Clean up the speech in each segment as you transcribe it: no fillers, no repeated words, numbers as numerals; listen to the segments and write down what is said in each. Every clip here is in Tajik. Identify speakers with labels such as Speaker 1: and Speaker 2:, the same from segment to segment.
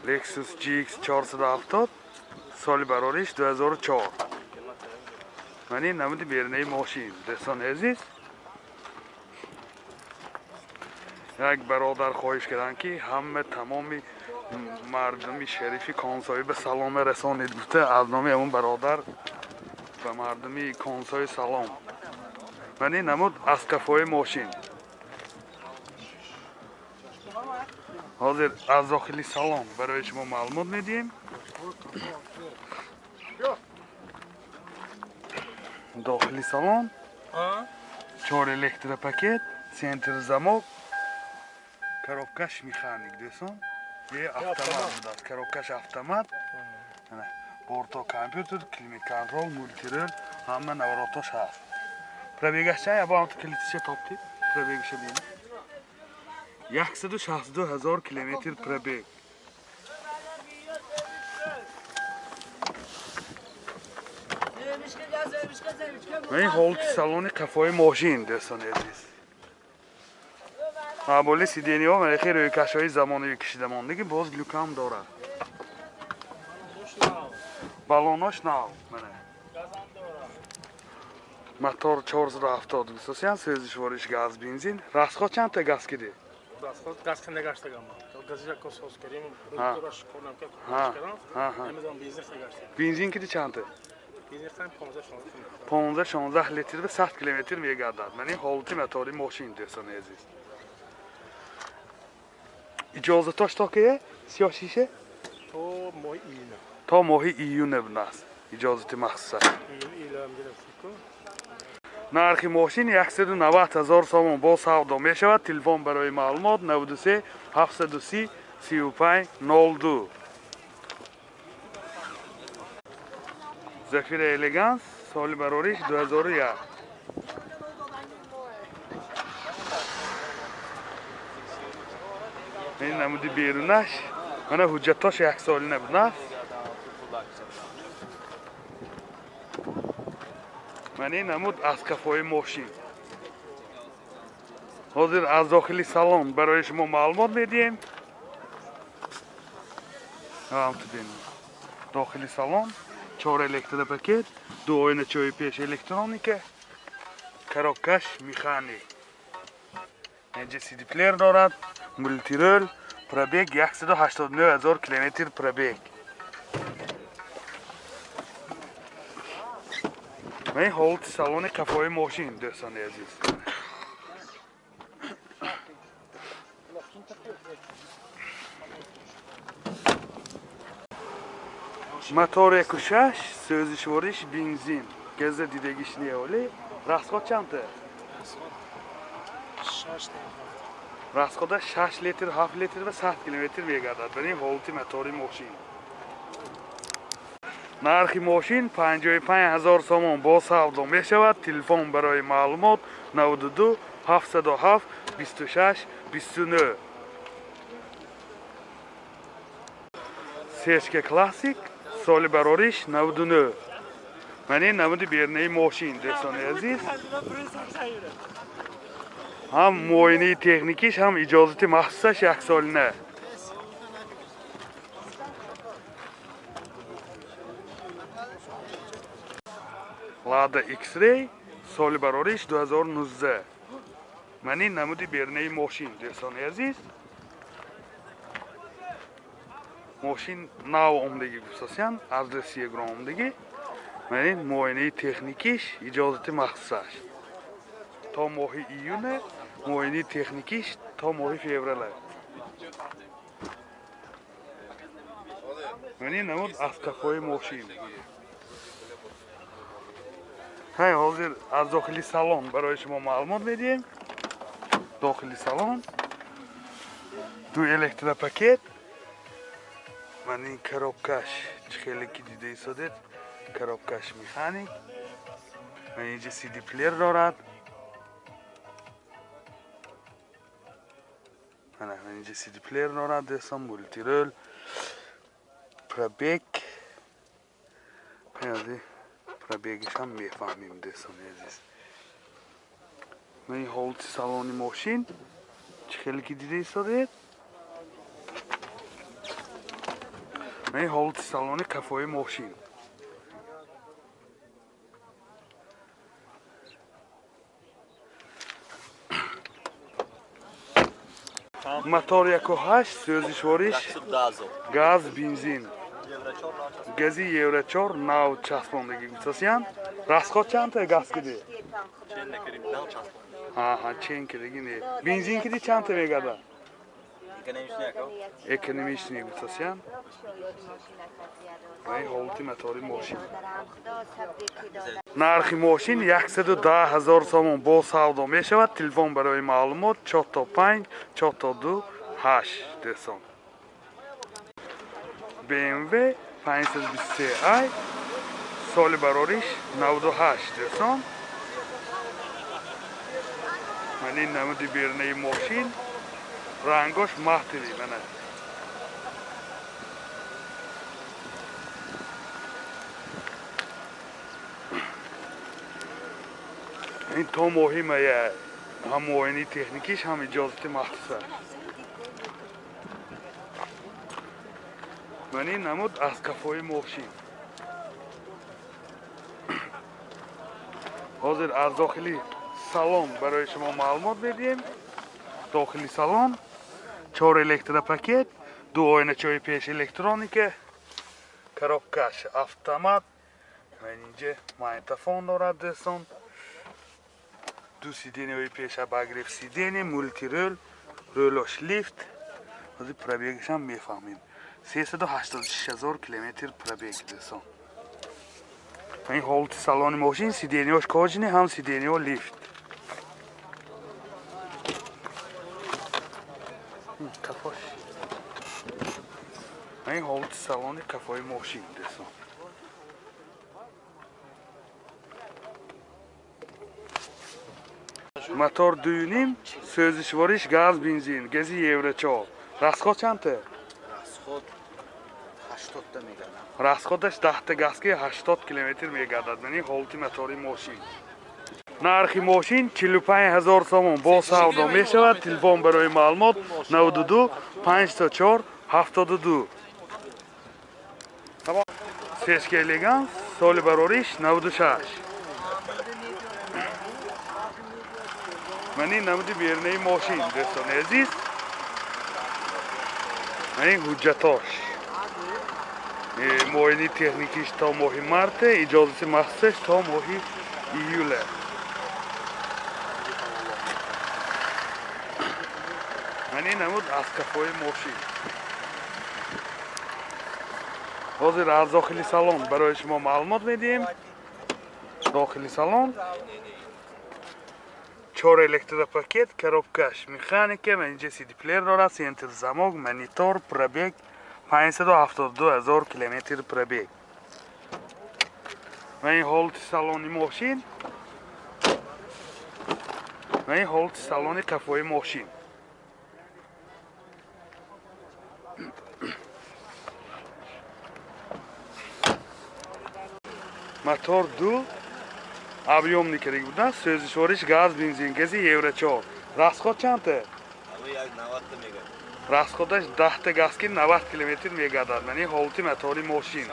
Speaker 1: Lexus GX 470 соли барориш 2004. Ман ин намуди берунаи мошин. Дӯстони азиз, як бародар хоҳиш карданд, ки ҳама тамоми мардуми шарифи Консоӣ ба саломе расонед гуфта, аз номи ҳамон бародар ба мардуми Консои салом. Ман ин намуд аз қафои мошин. Ҳозир аз дохили салон барои шумо маълумот медиҳем. Дохили салон чор электропакет, центр замок, коробкаш механик, дӯстон. Е автомат будааст, коробкаш автомат. Борто компютер, климат контрол, мультирул, ҳама наворотош ҳаст. Пробегаш чанд? Ябо ҳамто калитиша топти. Пробегаша бинед. 162 ҳазор километр пробег. Ин ҳолати салони қафои мошин, дӯстони азиз. Маъмули сидениҳо малехи рӯйкашҳои замонавӣ кашида мондагӣ, боз люкам дорад. Балонош нав. Мана. Мотор 470 гусосиян, сӯзишвориш газ, бензин. Расход чандта газ киди?
Speaker 2: Расход газ ки нагаштагам. Газиша кос кардем, рӯдораш корнам ки кардам. Намедонам бензин гаштем.
Speaker 1: Бензин киди чандта? 15-16 литр ба 100 километр мегардад. Ман ин ҳолати мотори мошин, дӯстони азиз. Иҷозатош то кие? Сиёҳ шиша?
Speaker 2: То моҳи июн.
Speaker 1: То моҳи июн будааст. Иҷозати махсуса. Нархи мошин 190 ҳазор сомон бо савдо мешавад. Телефон барои маълумот 93 730 35 02. Зафира Элеганс соли барориш 2001. Ин намуди берунаш, мана ҳуҷҷатош як соли набудааст. Ман ин намуд аз қафои мошин. Ҳозир аз дохили салон барои шумо маълумот медиҳем. Ҳамту бинед. Дохили салон чор электропакет, ду оиначаҳои пеш электроника, коробкаш механик. Инҷа CD плеер дорад, мультирул, пробег 189 ҳазор километр пробег. Ва ин ҳолати салони қафои мошин, дӯстони азиз. Мотор 1.6, сӯзишвориш бензин. Газа дидагиш неоли. Расход чандта? Расхода 6 литр, 7 литр ва 100 километр мегардад. Бар ин ҳолати мотори мошин. Нархи мошин 55 ҳазор сомон бо савдо мешавад. Телефон барои маълумот 92 707 26 29. Сечка Классик соли барориш 99. Ман ин намуди берунаи мошин, дӯстони азиз. Ҳам муоинаи техникиш, ҳам иҷозати махсусаш яксолина. Лада X-Ray соли барориш 2019. Ман ин намуди берунаи мошин, дӯстони азиз. Мошин нав омдагӣ гуфтасиян, аз Россия гирон омдагӣ. Ман ин муоинаи техникиш, иҷозати махсусаш. То моҳи июне, муоинаи техникиш то моҳи феврале. Ман ин намуд аз қафои мошин. Ҳай, ҳозир аз дохили салон барои шумо маълумот медиҳем. Дохили салон ду электропакет. Ман ин коробкаш чӣ хеле ки дида истодед, коробкаш механик. Ман инҷа CD плеер дорад. Ман инҷа CD плеер дорад, дӯстон, мультирул, пробег. Пробегаш ҳам мефаҳмем, дӯстони азиз. Ман ин ҳолати салони мошин чӣ хеле ки дида истодед. Ин ҳолати салони қафои мошин. Мотор 1.8, сӯзишвориш газ, бензин. Гази Евро 4 нав часпондагӣ гуфтасиян. Расход чандта газ киди? Ҳа, чен кидиги не. Бензин киди чандта мегардад? Экономичный гуфтасиян. Ин ҳолати мотори мошин. Нархи мошин 110 000 сомон бо савдо мешавад. Телефон барои маълумот 45 42 8 дӯстон. BMW 523i соли барориш 98 дӯстон. Ман ин намуди берунаи мошин, рангош матовый мана. Ин то моҳи мая ҳам муоинаи техникиш, ҳам иҷозати махсус аст. Ман ин намуд аз кафои мошин. Ҳозир аз дохили салон барои шумо маълумот медиҳем. Дохили салон 4 электропакет, 2 оиначаҳои пеш электроника, коробкаш автомат. Ман инҷа магнитофон дорад дӯстон. Ду сиденияҳои пеш обогрев сидения, мултирол, рӯлош лифт. Ҳозир пробегашам мефаҳмем. 386 000 километр пробег дӯстон. Ин ҳолати салони мошин, сиденияҳош кожаный, ҳам сиденияҳо лифт. Кафош. Ин ҳолати салони кафои мошин дӯстон. Мотор 2.5, сӯзишвориш газ, бензин, гази Евро 4. Расход чандта?
Speaker 3: Расход 80 та мегардад.
Speaker 1: Расходаш 10 та газ ки 80 километр мегардад. Ман ин ҳолати мотори мошин. Нархи мошин 45 000 сомон бо савдо мешавад. Телефон барои маълумот 92 54 72. Сешка элеганс, соли барориш 96. Ман ин намуди берунаи мошин дӯстони азиз. Ман ин ҳуҷҷатош. Муоинаи техникиш то моҳи марте, иҷозати махсусаш то моҳи июле. Ман ин намуд аз кафои мошин. Ҳозир аз дохили салон барои шумо маълумот медиҳем. Дохили салон 4 электропакет, коробкаш механика, ман инҷа CD плеер дорад, центр замок, монитор, пробег 572 000 километр пробег. Ман ин ҳолати салони мошин. Ман ин ҳолати салони кафои мошин. Мотор 2 объемный керак будан, сӯзишвориш газ, бензин, гази Евро 4. Расход чандта? Расходаш 10 та газ ки 90 километр мегардад. Ман ин ҳолати мотори мошин.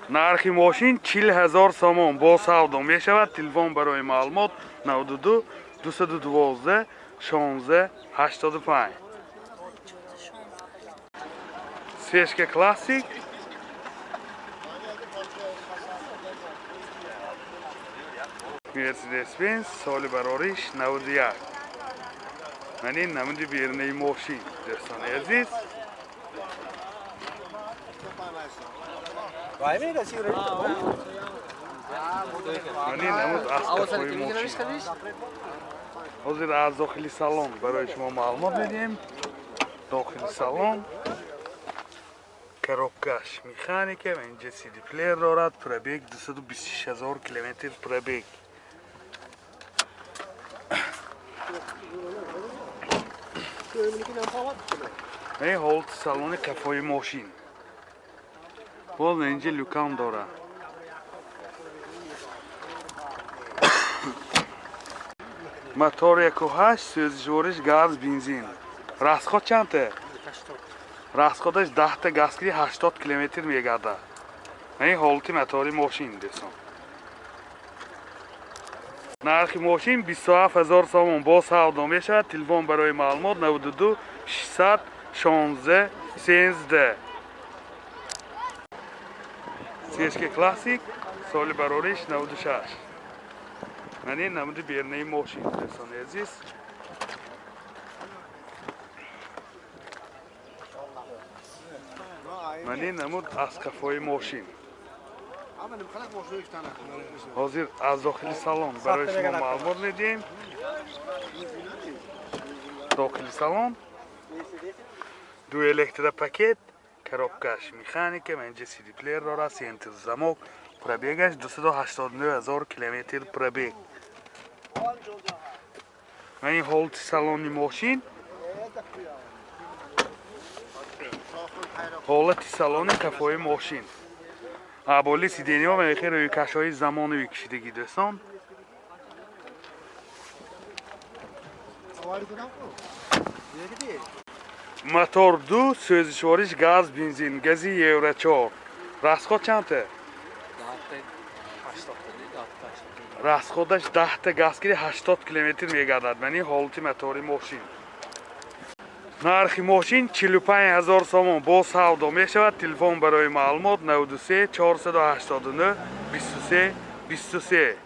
Speaker 1: Нархи мошин 40 000 сомон бо савдо мешавад. Телефон барои маълумот 92 212 16 85. Сешка классик. Мерседес-Бенз соли барориш 91. Ман ин намуди берунаи мошин дӯстони азиз. Ман ин намуд аз кафои мошин. Ҳозир аз дохили салон барои шумо маълумот медиҳем. Дохили салон коробкаш механика, инҷа CD плеер дорад, пробег 226 000 километр пробег. Ин ҳолати салони кафои мошин. Боз инҷа люкам дорад. Мотор 1.8, сӯзишвориш газ, бензин. Расход чандта? Расходаш 10 газ кири 80 километр мегардад. Ин ҳолати мотори мошин, дӯстон. Нархи мошин 27 000 сомон, боз савдо мешавад. Телефон барои маълумот 92 616 13. Сешка Классик, соли барориш 96. Ман ин намуди бернаи мошин, дӯстони азиз. Ман ин намуд аз қафои мошин. Ҳозир аз дохили салон барои шумо маълумот медиҳем. Дохили салон ду электропакет, коробкаш механика, манҷа CD плеер дорад, центр замок, пробегаш 289 000 километр пробег. Ман ин ҳолати салони мошин, ҳолати салони қафои мошин. Аболи сиденьяҳо мехе рӯйкашҳои замонавӣ кашидагӣ, дӯстон. Мотор ду, сӯзишвориш газ, бензин, гази Евро 4. Расход чандта? Расходаш 10 газ кири 80 километр мегардад. Ман ин ҳолати мотори мошин. Нархи мошин 45 000 сомон, боз савдо мешавад. Телефон барои маълумот 93 489 23 23.